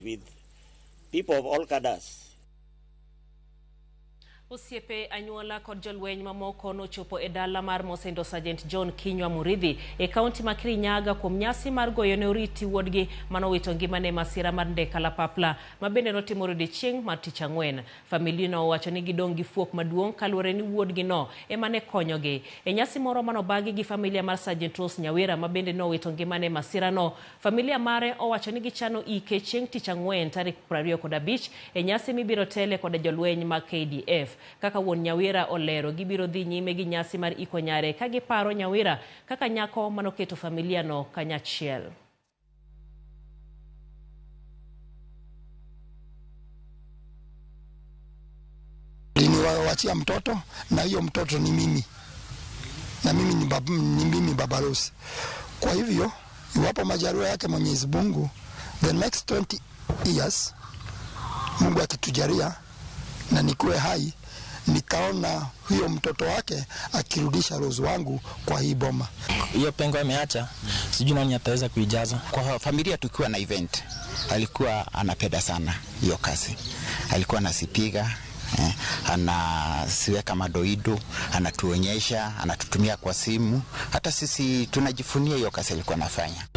With people of all cadres. Osiepe, anyuola kod jolweny mamoko nochopo e dala mar Mosendo Sergeant John Kinyua Muridhi e kaunti ma Kirinyaga kuom nyasi mar goyo ne oriti wuodgi manowito ngimane e masira mar ndek kalapapla ma bende notimore odiechieng' mar tich ang'wen. Familia no owacho ni gidong' gi fuok maduong' kaluwore ni wuodgi no ema ne konyogi. E nyasi moro manobagi gi familia mar Sergeant Rose Nyawira ma bende nowito ngimane e masirano, familia mare owacho ni gichano ike chieng' tich ang'wen tarik 25 e nyasi mibiro tele koda jolweny mag KDF. Kaka wuon Nyawira olero, gibiro dhi nyime gi nyasi mar iko nyare ka giparo Nyawira kaka nyako manoketo familia no kanyachiel. Niwachia mtoto na hiyo mtoto ni mimi na mimi ni mimi Baba Rose. Kwa hivyo iwapo majaliwa yake Mwenyezi Mungu, the next 20 years Mungu akitujalia na nikuwe hai, nikaona huyo mtoto wake akirudisha Rose wangu kwa hii boma. Hiyo pengo ameacha, sijui nani ataweza kuijaza. Kwa familia tukiwa na event, alikuwa anapenda sana hiyo kazi. Alikuwa anasipiga, anasiweka madoido, anatuonyesha, anatutumia kwa simu. Hata sisi tunajifunia hiyo kazi alikuwa anafanya.